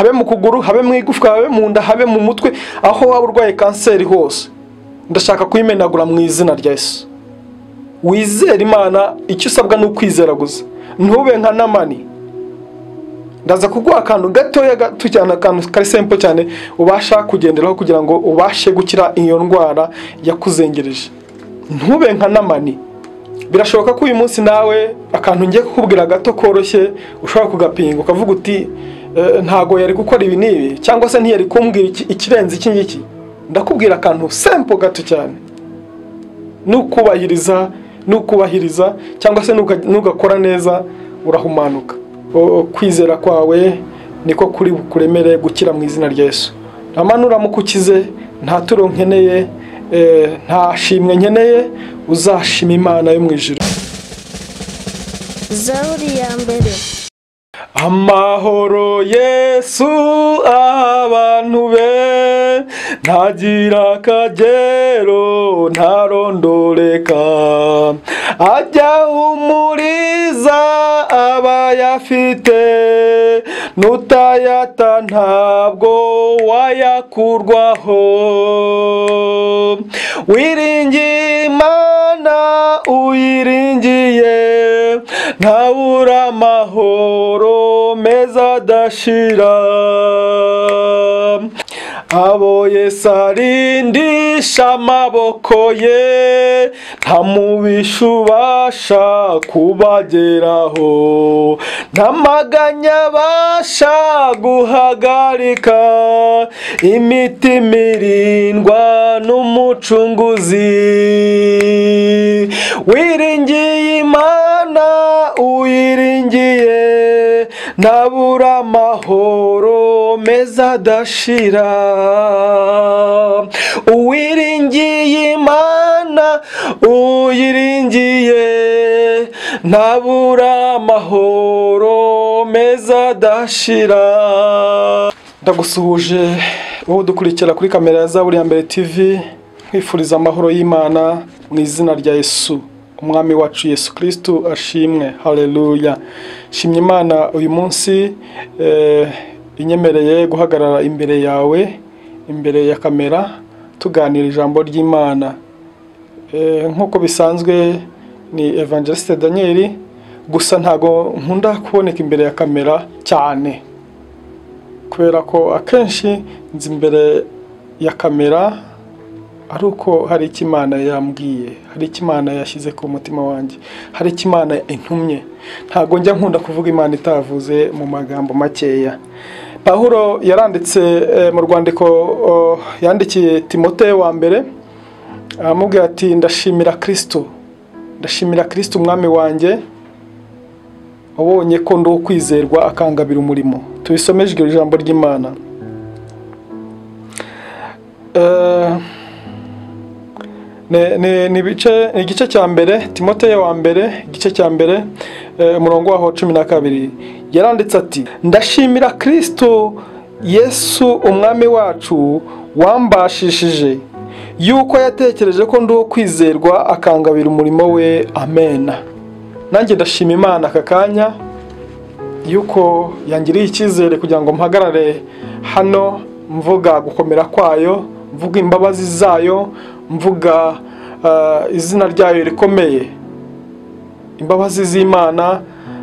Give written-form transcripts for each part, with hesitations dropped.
Habe mu kuguru, habe mu igufwa, habe mu nda, habe mu mutwe, aho waba urwaye kanseri hose, ndashaka kuyimenagura mu izina rya Yesu. Wizere Imana, icyo usabwa ni ukwizera gusa, ntube nka Namani. Ndaza kuguha akantu gatoya gato cyane, akantu kari simple cyane ubasha kugenderaho kugira ngo ubashe gukira iyo ndwara yakuzengereje. Ntube nka Namani. Birashoboka ko uyu munsi nawe akantu ngiye kukubwira gato koroshye ushobora kugapinga ukavuga uti ntago yari gukora ibi n'ibi, cyangwa se ntiyari kumbwira ikirenze iki ngiki. Ndakubwira akantu simple gato cyane, nukubahiriza cyangwa se nugakora neza urahumanuka. Kwizera kwawe niko kuri bukuremere gukira mu izina rya Yesu. Namani uramukukize, nta turo nkeneye, nta shimwe nkeneye, uzashima Imana yo mu ijuru. Zaburi ya mbere. Amahoro Yesu abantu be, ntagira akagero ntarondoreka, ajya humuriza abayafite, nutayata ntabwo wayakurwaho. Wiringiye Imana uyiringiye, ntabura amahoro meza adashira. Abo Yesu arindisha amaboko ye, nta mubisha ubasha kubageraho, nta maganya abasha guhagarika imitima irindwa n'Umucunguzi. Wiringiye Imana uyiringiye, ntabura amahoro meza adashira. Uwiringiye Imana uyiringiye, ntabura amahoro meza adashira. Ndagusuhuje wowe udukurikira kuri kamera ya Zaburi ya Mbere TV, nkwifuriza amahoro y'Imana mu izina rya Yesu. Umwami wacu Yesu Kristo ashimwe. Haleluya. Shimye Imana uyu munsi inyemereye guhagarara imbere yawe, imbere ya kamera, tuganira ijambo ry'Imana. Nkuko bisanzwe ni Evangeliste Daniel, gusa ntago nkunda kuboneka imbere ya kamera cyane, kubera ko akenshi nzi imbere ya kamera ari uko hari icyo Imana yambwiye, hari icyo Imana yashyize ku mutima wanjye, hari icyo Imana intumye. Ntago njya nkunda kuvuga Imana itavuze mu magambo makeya. Pawulo yaranditse mu rwandiko yandikiye Timoteyo wa mbere, aramubwira ati ndashimira Kristo, ndashimira Kristo umwami wanjye, wabonye ko ndi ukwizerwa akangabira umurimo. Tubisomejwe ijambo ry'Imana. Ni igice cya mbere, Timoteyo wa mbere, igice cya mbere, umurongo waho 12. Yaranditse ati ndashimira Kristo Yesu umwami wacu wambashishije yuko yatekereje ko ndi ukwizerwa akangabira umurimo we. Amen. Nanjye ndashima Imana aka kanya yuko yangiriye icyizere kugira ngo mpagarare hano mvuga gukomera kwayo, mvuga imbabazi zayo, mvuga izina ryayo rikomeye. Imbabazi z'Imana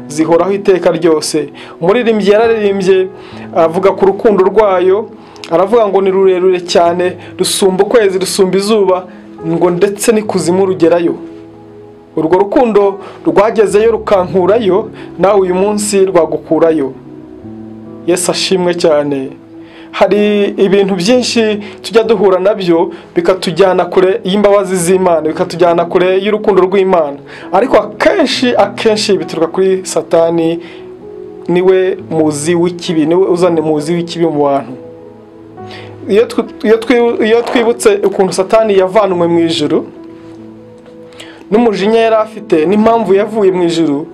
zihoraho iteka ryose. Umuririmbyi yararirimbye avuga ku rukundo rwayo, aravuga ngo ni rurerure cyane, rusumba ukwezi, rusumba izuba, ngo ndetse n'ikuzimu rugerayo. Urwo rukundo rwagezeyo rukankurayo, nawe uyu munsi rwagukurayo. Yesu ashimwe cyane. Hari ibintu byinshi tujya duhura nabyo bikatujyana kure y'imbabazi z'Imana, bikatujyana kure y'urukundo rw'Imana, ariko akenshi bituruka kuri Satani. Niwe muzi w'ikibi, niwe uzana muzi w'ikibi mu bantu. Iyo twibutse ukuntu Satani yavanwe mu ijuru n'umujinya yari afite n'impamvu yavuye mu ijuru,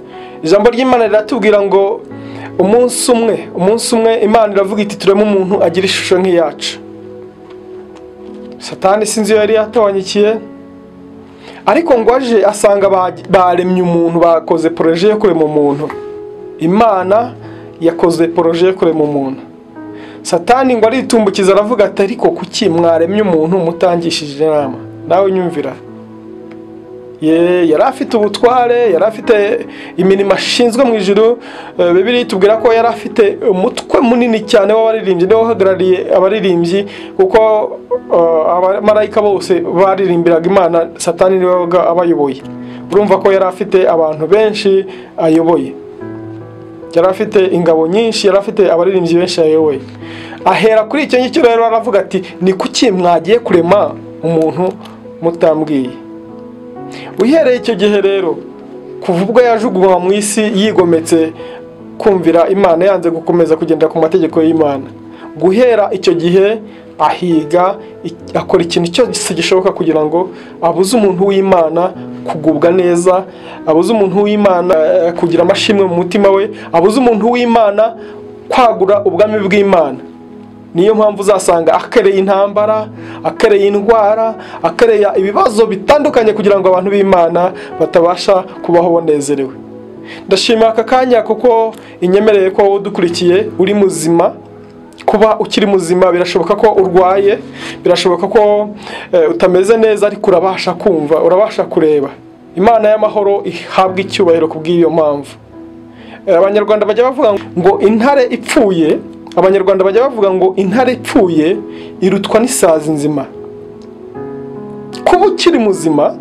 ijambo ry'Imana riratubwira ngo umunsi umwe Imana iravuga iti tureme umuntu agira ishusho nk'iyacu. Satani sinzi iyo yari yatawanyikiye, ariko ngo aje asanga baremye umuntu, bakoze projet yo kurema umuntu. Imana yakoze projet yo kurema umuntu. Satani ngo aritumbukiza aravuga ati ariko kuki mwaremye umuntu mutangishije inama? Nawe nyumvira. Yari afite ubutware, yari afite imirimo ashinzwe mu ijuru. Bibiliya itubwira ko yari afite umutwe munini cyane w'abaririmbyi, niwe uhagarariye abaririmbyi, kuko abamarayika bose baririmbiraga Imana, Satani niwe wabaga abayoboye. Urumva ko yari afite abantu benshi ayoboye, yari afite ingabo nyinshi, yari afite abaririmbyi benshi ayoboye. Ahera kuri icyo ngicyo rero aravuga ati ni kuki mwagiye kurema umuntu mutambwiye? Uhereye icyo gihe rero, kuva ubwo yajugunywa mu isi yigometse kumvira Imana, yanze gukomeza kugendera ku mategeko y'Imana, guhera icyo gihe ahiga, akora ikintu cyose gishoboka kugira ngo abuze umuntu w'Imana kugubwa neza, abuze umuntu w'Imana kugira amashimwe mu mutima we, abuze umuntu w'Imana kwagura ubwami bw'Imana. Niyo mpamvu uzasanga akereye intambara, akereye indwara, akereye ibibazo bitandukanye kugira ngo abantu b'Imana batabasha kubaho banezerewe. Ndashima aka kanya kuko inyemereye ko udukurikiye uri muzima. Kuba ukiri muzima birashoboka ko urwaye, birashoboka ko utameze neza, ariko urabasha kumva, urabasha kureba. Imana y'amahoro ihabwa icyubahiro kubw'iyo mpamvu. Abanyarwanda bajya bavuga ngo intare ipfuye, Abanyarwanda bajya bavuga ngo intare ipfuye irutwa n'isazi nzima. Kuba ukiri muzima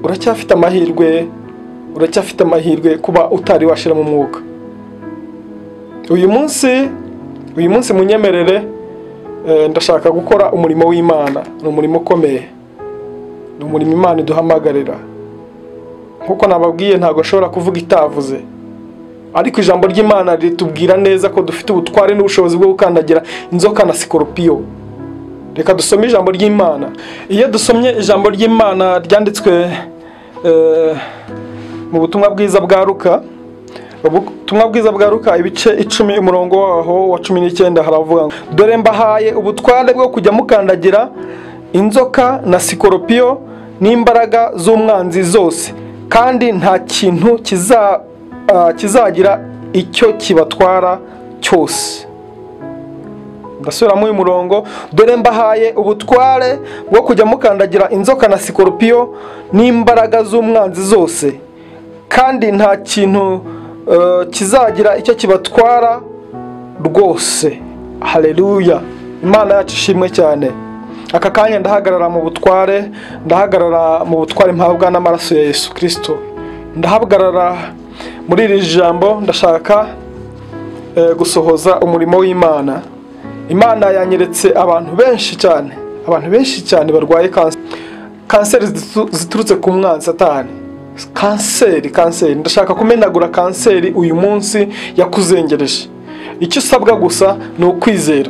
uracyafite amahirwe, uracyafite amahirwe kuba utari washira mu mwuka. Uyu munsi munyemerere, ndashaka gukora umurimo w'Imana. Ni umurimo ukomeye, ni umurimo Imana iduhamagarira. Nkuko nababwiye, ntabwo nshobora kuvuga itavuze, ariko ijambo ry'Imana ritubwira neza ko dufite ubutware n'ubushobozi bwo gukandagira inzoka na sikoropiyo. Reka dusome ijambo ry'Imana. Iyo dusomye ijambo ry'Imana ryanditswe mu butumwa bwiza bwa Luka, ubutumwa bwiza bwa Luka ibice 10 umurongo waho wa 19, haravuga ngo dore mbahaye ubutware bwo kujya mukandagira inzoka na sikoropiyo n'imbaraga z'umwanzi zose, kandi nta kintu kizagira icyo kibatwara cyose. Ndasubiramo uyu murongo, dore mbahaye ubutware bwo kujya mukandagira inzoka na sikoropiyo n'imbaraga z'umwanzi zose, kandi nta kintu kizagira icyo kibatwara rwose. Haleluya, Imana yacu ishimwe cyane. Aka kanya ndahagarara mu butware, ndahagarara mu butware mpabwa n'amaraso ya Yesu Kristo. Ndahagarara muri iri jambo, ndashaka gusohoza umurimo w'Imana. Imana yanyeretse abantu benshi cyane, abantu benshi cyane barwaye kanseri ziturutse ku mwanzi Satani. Kanseri, ndashaka kumenagura kanseri uyu munsi yakuzengereje. Icyo usabwa gusa ni ukwizera.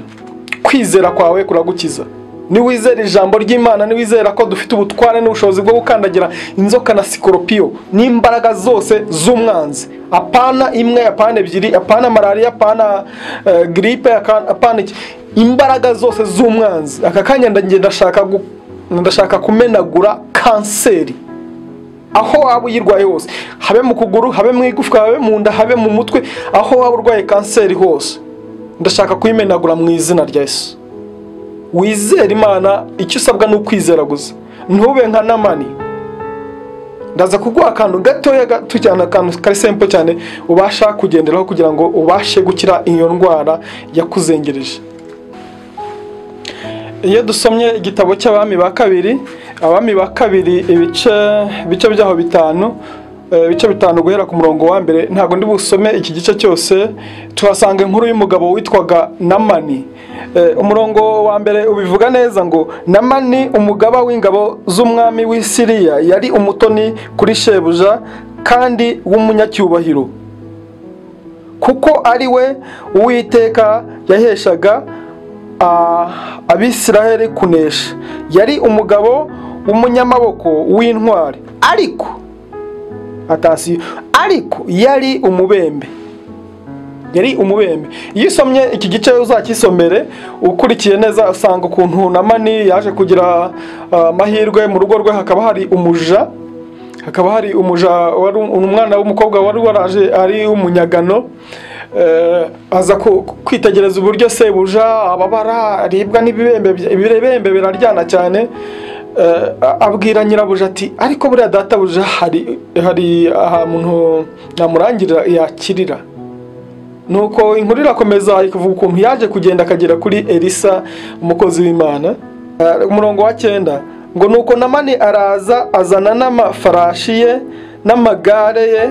Kwizera kwawe kuragukiza. Niwizera ijambo ry'Imana, niwizera ko dufite ubutware n'ubushobozi bwo gukandagira inzoka na sikoropiyo n'imbaraga zose z'umwanzi, apana imwe, apana ebyiri, apana malaria, apana gripe, apana iki, imbaraga zose z'umwanzi. Aka kanya ndashaka kumenagura kanseri aho waba uyirwaye hose, habe mu kuguru, habe mu igufwa, habe mu nda, habe mu mutwe, aho waba urwaye kanseri hose, ndashaka kuyimenagura mu izina rya Yesu. Wizere Imana, icyo usabwa ni ukwizera gusa, ntube nka Namani. Ndaza kuguha akantu gatoya gato cyane, akantu kari simple cyane ubasha kugenderaho kugira ngo ubashe gukira iyo ndwara yakuzengereje. Iyo dusomye igitabo cy'Abami ba kabiri, Abami ba kabiri ibice byaho bitanu, ibice bitanu guhera ku murongo wa mbere, ntago ndi busome iki gice cyose, tuhasanga inkuru y'umugabo witwaga Namani. Umurongo wa mbere ubivuga neza ngo Namani umugaba w'ingabo z'umwami w'i Siriya yari umutoni kuri shebuja kandi w'umunyacyubahiro, kuko ari we Uwiteka yaheshaga Abisiraheli kunesha. Yari umugabo w'umunyamaboko w'intwari, ariko atasiyo, ariko yari umubembe. Yari umubembe. Iyo usomye iki gice uzakisomere ukurikiye neza, usanga ukuntu Namani yaje kugira amahirwe mu rugo rwe hakaba hari umuja, wari umwana w'umukobwa wari waraje ari umunyagano. Aza kwitegereza uburyo sebuja ababara, aribwa n'ibibembe, ibibembe biraryana cyane. Abwira nyirabuja ati ariko buriya databuja hari ahantu namurangirira yakirira. Nuko inkuru irakomeza ikavuga ukuntu yaje kugenda akagera kuri Elisa umukozi w'Imana. Umurongo wa 9 ngo nuko Namani araza azana n'amafarashi ye n'amagare ye,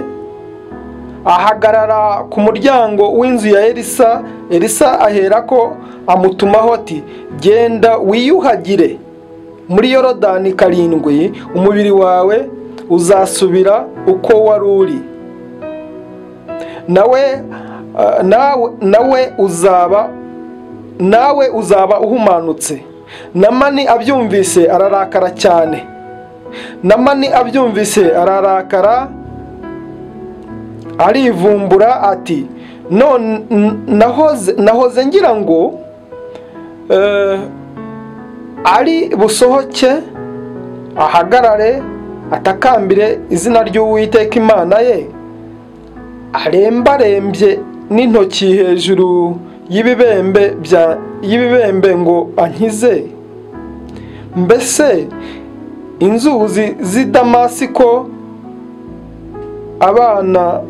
ahagarara ku muryango w'inzu ya Elisa. Elisa aherako amutumaho ati genda wiyuhagire muri Yorodani 7, umubiri wawe uzasubira uko wari uri, nawe uzaba uhumanutse. Namani abyumvise ararakara cyane. Namani abyumvise ararakara, arivumbura ati none nahoze ngira ngo ari busohoke ahagarare atakambire izina ry'Uwiteka Imana ye, arembarembye n'intoki hejuru y'ibibembe ngo ankize. Mbese inzuzi z'i Damasiko abana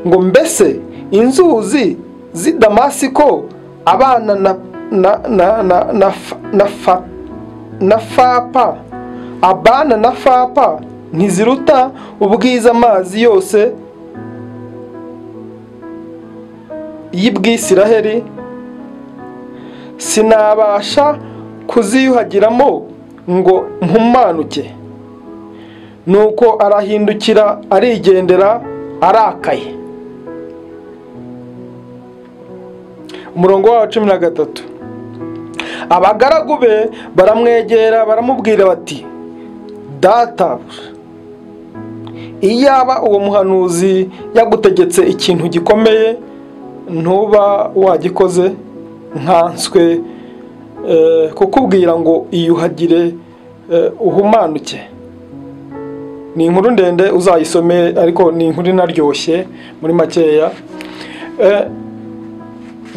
ngo mbese inzuzi z'i Damasiko abana na na na na na na fa na fapa abana na fapa ntiziruta ubwiza amazi yose y'Ubwisiraheli? Sinabasha kuziyuhagiramo ngo mpumanuke. Nuko arahindukira arigendera arakaye. Umurongo wa 13 abagaragu be baramwegera baramubwira bati data, iyaba uwo muhanuzi yagutegetse ikintu gikomeye ntuba wagikoze, nkanswe kukubwira ngo iyuhagire uhumanuke. Ni inkuru ndende uzayisome, ariko ni inkuru inaryoshye muri makeya.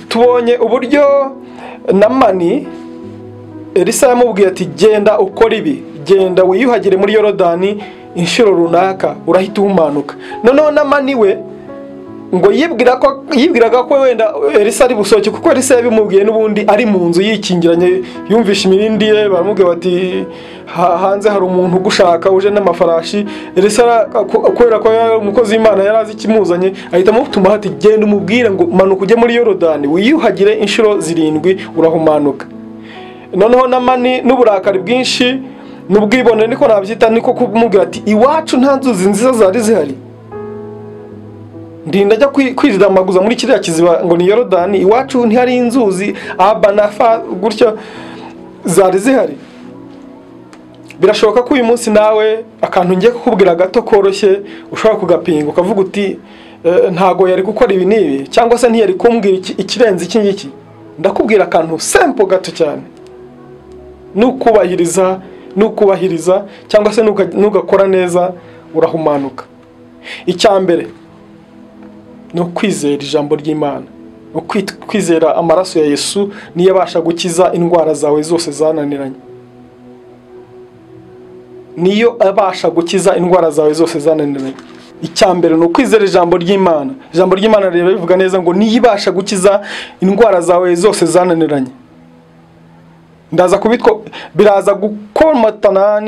Tubonye uburyo Namani Elisa yamubwiye ati genda ukora ibi, genda wiyuhagire muri Yorodani inshuro runaka urahita uhumanuka. Noneho Namani we ngo yibwiraga ko wenda Elisa ari busohoke, kuko Elisa yabimubwiye n'ubundi ari mu nzu yikingiranye, yumvisha imirindi ye, baramubwira bati hanze hari umuntu ugushaka uje n'amafarashi. Elisa kubera ko umukozi w'Imana yari azi ikimuzanye, ahita amutuma ati genda umubwire ngo manuka ujye muri Yorodani wiyuhagire inshuro 7 urahumanuka. Noneho Namani n'uburakari bwinshi n'ubwibone niko nabyita, niko kumubwira ati iwacu nta nzuzi nziza zari zihari, ndinda ajya kwiridamaguza muri kiriya kiziba ngo ni Yorodani, iwacu ntihari inzuzi aba na fa gutyo zari zihari. Birashoboka ko uyu munsi nawe akantu ngiye kukubwira gato koroshye ushobora kugapinga ukavuga uti ntago yari gukora ibi n'ibi, cyangwa se ntiyari kumbwira ikirenze iki ngiki. Ndakubwira akantu simple gato cyane, nukubahiriza cyangwa se nugakora neza urahumanuka. Icya mbere no kwizera ijambo ry'Imana, no kwizera amaraso ya Yesu niyo abasha gukiza indwara zawe zose zananiranye, niyo abasha gukiza indwara zawe zose zananiranye. Icya mbere no kwizera ijambo ry'Imana. Ijambo ry'Imana rero bivuga neza ngo niyo ibasha gukiza indwara zawe zose zananiranye. Ndaza kubitwa biraza gukomatana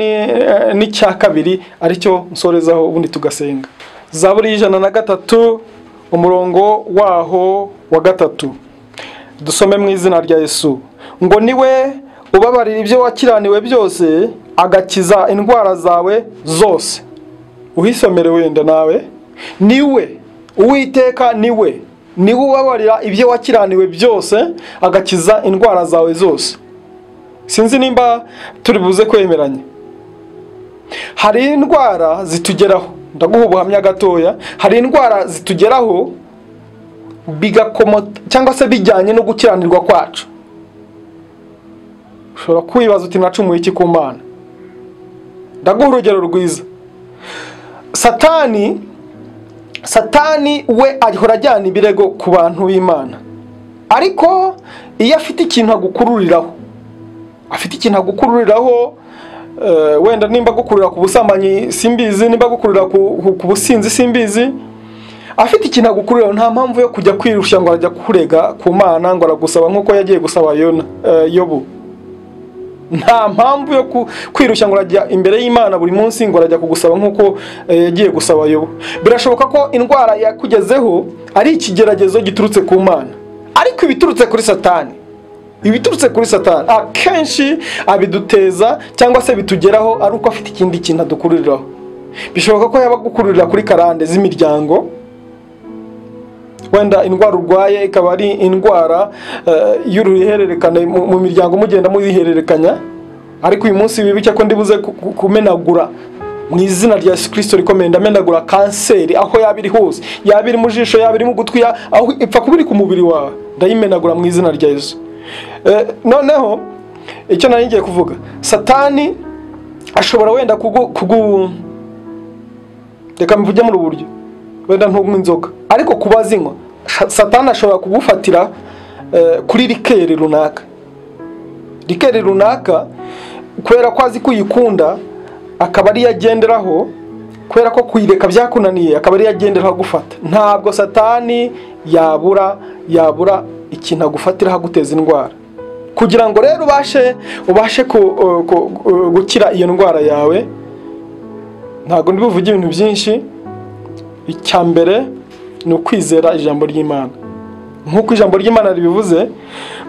n'icya kabiri aricyo nsorezaho ubundi tugasenga. Zaburi 103 umurongo waho wa 3 dusome mu izina rya Yesu ngo niwe ubabarira ibyo wakiraniwe byose agakiza indwara zawe zose. Uhisomere wenda nawe, niwe Uwiteka, niwe ubabarira ibyo wakiraniwe byose agakiza indwara zawe zose. Sinzi nimba turi buze kwemeranya. Hari indwara zitugeraho, ndaguha ubuhamya gatoya. Hari indwara zitugeraho bigakomota cyangwa se bijyanye no gukiranirwa kwacu. Ushobora kwibaza uti nacumuye iki ku Mana? Ndaguha urugero rwiza. Satani Satani we ahora ajyana ibirego ku bantu b'Imana, ariko iyo afite ikintu agukururiraho, afite ikintu agukururiraho, wenda nimba agukururira ku busambanyi simbizi, nimba agukururira ku businzi simbizi, afite ikintu agukururiraho, nta mpamvu yo kujya kwirushya ngo arajya kurega ku Mana ngo aragusaba nk'uko yagiye gusaba Yona, Yobu. Nta mpamvu yo kwirushya ngo arajya imbere y'Imana buri munsi ngo arajya kugusaba nk'uko yagiye gusaba Yobu. Birashoboka ko indwara yakugezeho ari ikigeragezo giturutse ku Mana, ariko ibiturutse kuri Satani, ibiturutse kuri Satani akenshi abiduteza cyangwa se bitugeraho ari uko afite ikindi kintu adukururiraho. Bishoboka ko yaba agukururira kuri karande z'imiryango, wenda indwara urwaye ikaba ari indwara y'uruhererekane mu miryango mugenda muyihererekanya, ariko uyu munsi wibuke ko ndibuze kumenagura mu izina rya Yesu Kristo rikomeye, ndamenagura kanseri aho yaba iri hose, yaba iri mu jisho, yaba iri mu gutwi, aho ipfa kuba iri ku mubiri wawe, ndayimenagura mu izina rya Yesu. Noneho icyo nari ngiye kuvuga, Satani ashobora wenda kugu reka mvuge muri uburyo, wenda ntunywa inzoga ariko kubazinywa, Satani ashobora kugufatira kuri rikeri runaka, rikeri runaka, kubera ko azi kuyikunda akaba ari yagenderaho, kubera ko kuyireka byakunaniye akaba ari yagenderaho gufata. Ntabwo Satani yabura ikintu agufatira aguteza indwara. Kugira ngo rero ubashe gukira iyo ndwara yawe, ntabwo ndibuvuge ibintu byinshi. Icya mbere ni ukwizera ijambo ry'Imana, nk'uko ijambo ry'Imana ribivuze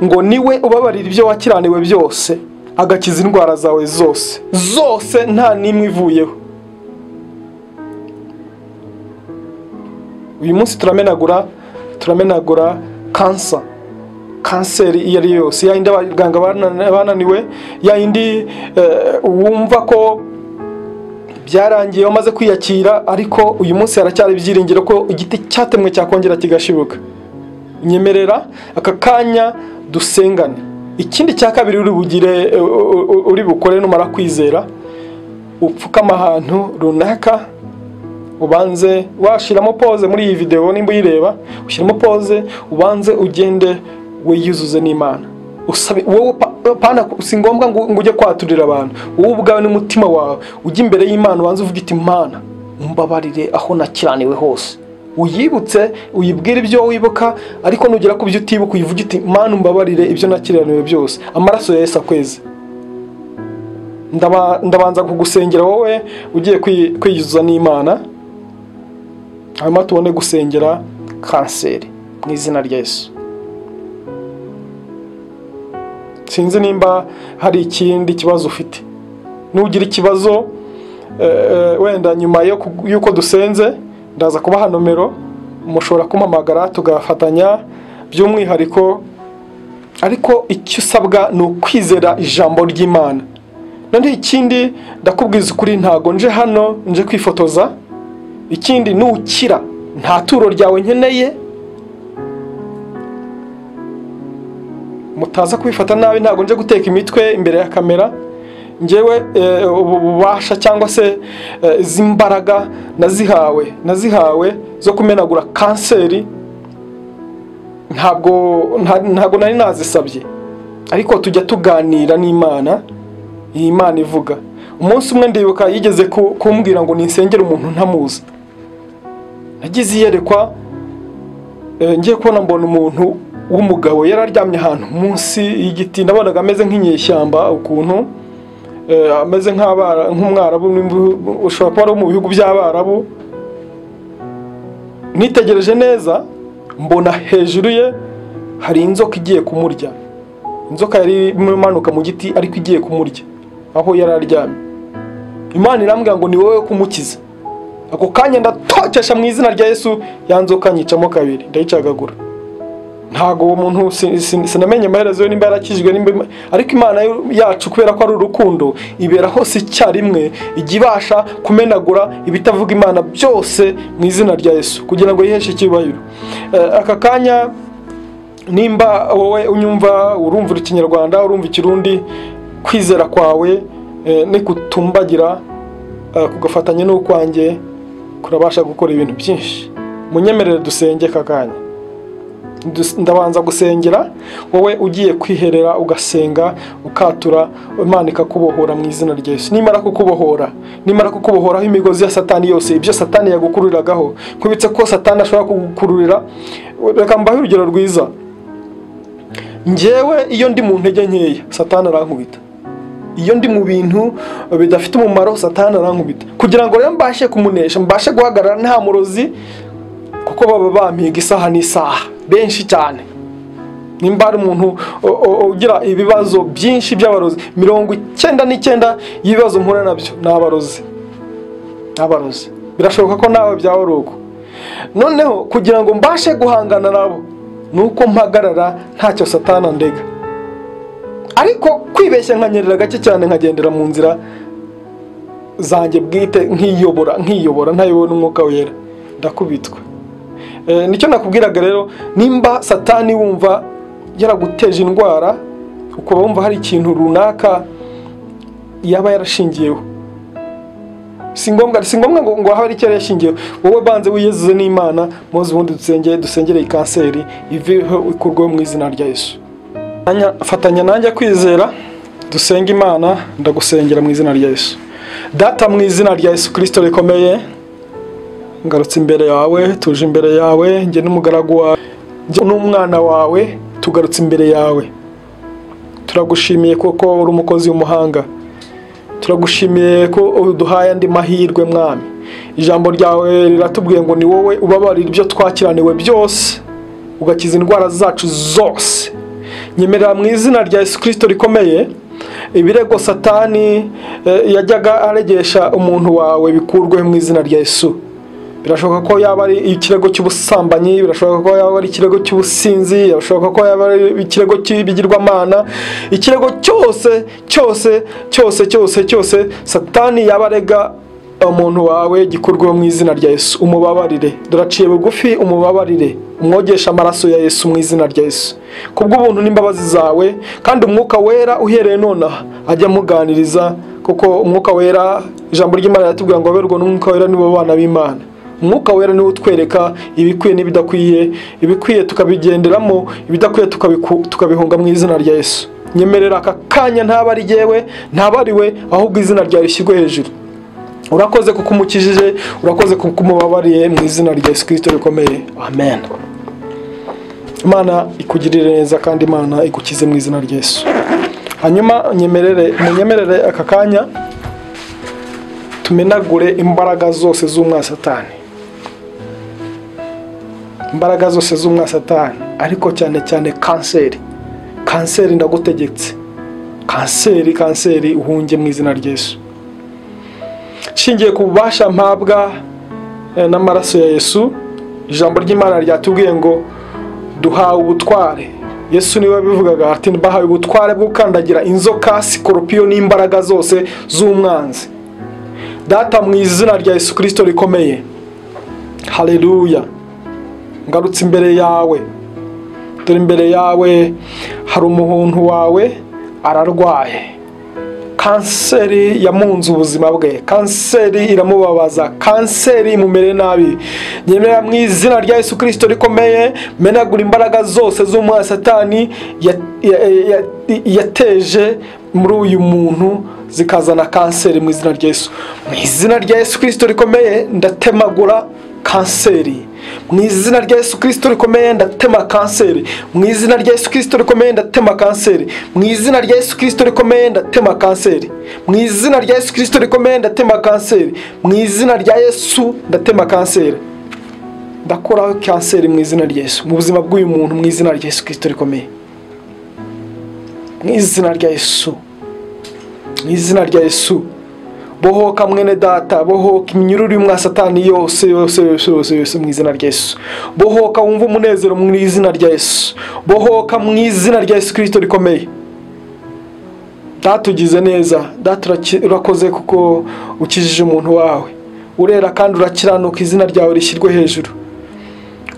ngo niwe ubabarira ibyo wakiraniwe byose, agakiza indwara zawe zose zose, nta n'imwe ivuyeho. Uyu munsi turamenagura kanseri iyo ari yose, ya yindi abaganga bananiwe, ya yindi wumva ko byarangiye wamaze kwiyakira, ariko uyu munsi haracyari ibyiringiro ko igiti cyatemwe cyakongera kigashibuka. Nyemerera aka kanya dusengane. Ikindi cya kabiri uri bugire, uri bukore numara kwizera, upfukama ahantu runaka, ubanze washiramo pause muri iyi video nimba uyireba, ushyiramo pause, ubanze ugende wiyuzuze n'Imana. Usabe wowe, pana si ngombwa ngo ujye kwaturira abantu, wowe ubwawe n'umutima wawe ujye imbere y'Imana, ubanze uvuge iti Mana mbabarire aho nakiraniwe hose. Uyibutse, uyibwire ibyo wibuka, ariko nugera ku byo utibuka uyivuge uti Mana mbabarire ibyo nakiraniwe byose, amaraso ya Yesu akweze. Ndabanza kugusengera wowe ugiye kwiyuzuza n'Imana, hanyuma tubone gusengera kanseri mu izina rya Yesu. Sinzi nimba hari ikindi kibazo ufite. Nugira ikibazo wenda nyuma y'uko dusenze, ndaza kubaha nomero, mushobora kumpamagara tugafatanya by'umwihariko, ariko icyo usabwa ni ukwizera ijambo ry'Imana. None ikindi ndakubwiza ukuri, ntago nje hano nje kwifotoza. Ikindi nukira nta turo ryawe nkeneye, mutaza kubifata nabi, ntago nje guteka imitwe imbere ya kamera. Njyewe ubu bubasha cyangwa se izimbaraga nazihawe zo kumenagura kanseri, ntabwo nari nazisabye, ariko tujya tuganira n'Imana. Iyi Imana ivuga. Umunsi umwe ndibuka yigeze kumbwira ngo ninsengere umuntu ntamuzi. Nagize iyerekwa, ngiye kubona mbona umuntu w'umugabo yararyamye ahantu munsi y'igiti, nabonaga ameze nk'inyeshyamba ukuntu, ameze nk'umwarabu, ushobora kuba ari mu bihugu by'abarabu. Nitegereje neza mbona hejuru ye hari inzoka igiye kumurya. Inzoka yari imanuka mu giti ariko igiye kumurya aho yari aryamye. Imana irambwira ngo ni wowe kumukiza. Ako kanya ndatokesha mu izina rya Yesu, ya nzoka nyicamo kabiri, ndayicagagura. Ntago uwo muntu sinamenye amaherezo nimba yarakijwe nimba, ariko Imana yacu kubera ko ari urukundo ibera hose icyarimwe, ijya ibasha kumenagura ibitavuga Imana byose mu izina rya Yesu kugira ngo yiheshe icyubahiro. Aka kanya nimba wowe unyumva, urumva ikinyarwanda, urumva ikirundi, kwizera kwawe nikutumbagira kugafatanya n'ukwanjye kurabasha gukora ibintu byinshi. Munyemerere dusenge kakanya. Ndabanza gusengera wowe ugiye kwiherera ugasenga ukatura, Imana ikakubohora mu izina rya Yesu. Nimara kukubohoraho imigozi ya Satani yose, ibyo Satani yagukururiragaho, kubitse ko Satani ashobora kugukururira. Reka mbahe urugero rwiza. Njyewe iyo ndi mu ntege nkeya Satani arankubita, iyo ndi mu bintu bidafite umumaro Satani arankubita, kugira ngo rero mbashe kumunesha, mbashe guhagarara nta murozi, kuko baba bampiga isaha n'isaha benshi cyane. Nimba ari umuntu ugira ibibazo byinshi by'abarozi, 99 y'ibibazo mpura nabyo ni abarozi. Birashoboka ko nawe byaba ari uko. Noneho kugira ngo mbashe guhangana nabo nuko mpagarara ntacyo Satani andega. Ariko kwibeshya nkanyerera gake cyane, nkagendera mu nzira zanjye bwite, nkiyobora ntayobowe n'Umwuka Wera, ndakubitwa. Nicyo nakubwiraga rero, nimba Satani wumva yaraguteje indwara, ukaba wumva hari ikintu runaka yaba yarashingiyeho, si ngombwa ngo habe icyo yarashingiyeho, wowe banze wiyezeze n'Imana, muze ubundi dusengere kanseri iveho ikurweho mu izina rya Yesu. Fatanya nanjye kwizera, dusenge Imana, ndagusengera mu izina rya Yesu. Data, mu izina rya Yesu Kristo rikomeye, ngarutse imbere yawe, tuje imbere yawe, njye n'umugaragu wawe, njye n'umwana wawe, tugarutse imbere yawe. Turagushimiye kuko uri umukozi w'umuhanga, turagushimiye ko uduhaye andi mahirwe Mwami. Ijambo ryawe riratubwiye ngo ni wowe ubabarira ibyo twakiraniwe byose, ugakiza indwara zacu zose. Nyemerera mu izina rya Yesu Kristo rikomeye, ibirego Satani yajyaga aregesha umuntu wawe bikurwe mu izina rya Yesu. Birashoboka ko yaba ari ikirego cy'ubusambanyi, birashoboka ko yaba ari ikirego cy'ubusinzi, birashoboka ko yaba ari ikirego cy'ibigirwamana, ikirego cyose cyose cyose cyose cyose Satani yaba arega umuntu wawe gikurweho mu izina rya Yesu. Umubabarire, duraciye bugufi, umubabarire, umwogesha amaraso ya Yesu mu izina rya Yesu. Kubw'ubuntu n'imbabazi zawe, kandi Umwuka Wera uhereye nonaha ajya amuganiriza, kuko Umwuka Wera, ijambo ry'Imana riratubwira ngo aberwa n'Umwuka Wera nibo bana b'Imana. Umwuka Wera niwe utwereka ibikwiye n'ibidakwiye, ibikwiye tukabigenderamo, ibidakwiye tukabihunga mu izina rya Yesu. Nyemerera aka kanya ntaba ari jyewe, ntaba ari we, ahubwo izina ryawe rishyirwe hejuru. Urakoze kuko umukijije, urakoze kuko umubabariye mu izina rya Yesu Kristo rikomeye. Amen. Imana ikugirire neza kandi Imana igukize mu izina rya Yesu. Hanyuma munyemerere aka kanya tumenagure imbaraga zose z'umwasatani. Imbaraga zose z'umwasatani, ariko cyane cyane kanseri. Kanseri ndagutegetse. Kanseri uhunge mu izina rya Yesu. Nshingiye ku bubasha mpabwa n'amaraso ya Yesu, ijambo ry'Imana ryatubwiye ngo duhawe ubutware. Yesu niwe wabivugaga ati bahawe ubutware bwo gukandagira inzoka, sikoropiyo n'imbaraga zose z'umwanzi. Data, mu izina rya Yesu Kristo rikomeye, haleluya, ngarutse imbere yawe. Dore imbere yawe hari umuntu wawe ararwaye. Kanseri yamunze ubuzima bwe, kanseri iramubabaza, kanseri imumere nabi. Nyemerera mu izina rya Yesu Kristo rikomeye, menagura imbaraga zose z'umwanzi Satani yateje muri uyu muntu, zikazana kanseri mu izina rya Yesu. Mu izina rya Yesu Kristo rikomeye ndatemagura kanseri. Mu izina rya Yesu Kristo rikomeye ndatema kanseri. Mu izina rya Yesu Kristo rikomeye ndatema kanseri. Mu izina rya Yesu Kristo rikomeye ndatema kanseri. Mu izina rya Yesu Kristo rikomeye ndatema kanseri. Mu izina rya Yesu ndatema kanseri. Ndakuraho kanseri mu izina rya Yesu, mu buzima bw'uyu muntu, mu izina rya Yesu Kristo rikomeye. Mu izina rya Yesu. Mu izina rya Yesu. Bohoka mwene data, bohoka iminyururu y'umwasatani yose yose yose yose yose mu izina rya Yesu. Bohoka wumva umunezero mu izina rya Yesu. Bohoka mu izina rya Yesu Kristo rikomeye. Data ugize neza, data urakoze kuko ukijije umuntu wawe. Urera kandi urakiranuka, izina ryawe rishyirwe hejuru.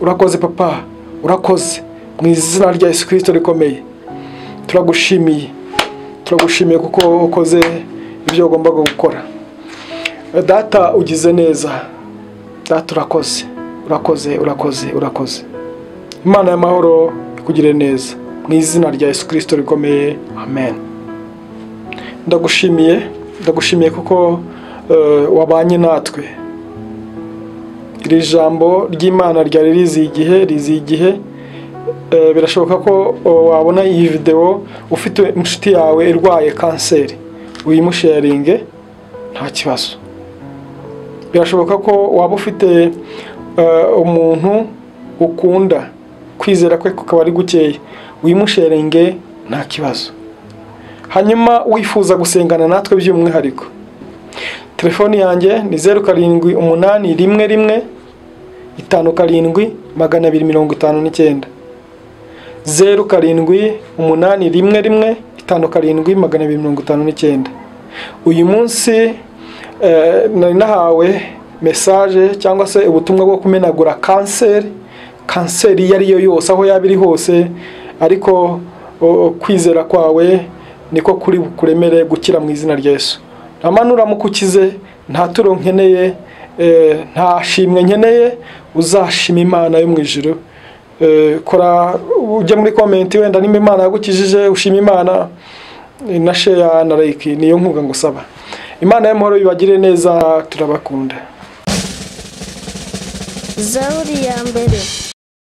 Urakoze papa, urakoze mu izina rya Yesu Kristo rikomeye. Turagushimiye. Turagushimiye kuko ukoze ibyo ugomba gukora. Data ugize neza, data urakoze. Urakoze, urakoze, urakoze. Imana y'amahoro ikugire neza mu izina rya Yesu Kristo rikomeye, amen. Ndagushimiye, ndagushimiye kuko wabanye natwe. Iri jambo ry'Imana ryari riziye igihe, riziye igihe. Birashoboka ko wabona iyi video ufite inshuti yawe irwaye kanseri, uyimusharinge nta kibazo. Birashoboka ko waba ufite umuntu ukunda, kwizera kwe kukaba ari gukeya, uyimusharinge nta kibazo. Hanyuma wifuza gusengana natwe by'umwihariko, telefoni yanjye ni 0 7 8 1 1 5 7 259, 0 7 8 1 1 5 7 259. Uyu munsi nari nahawe message cyangwa se ubutumwa bwo kumenagura kanseri, kanseri iyo ari yo yose aho yaba iri hose, ariko kwizera kwawe niko kuri bukuremere gukira mu izina rya Yesu. Nta manura mukukize, nta turo nkeneye, nta shimwe nkeneye, uzashima Imana yo mu ijuru. Kora ujye muri comment wenda nimba Imana yagukijije ushima Imana, na share na like, niyo nkunga ngusaba. Imana y'amahoro ibagire neza, turabakunda. Zaburi ya mbere.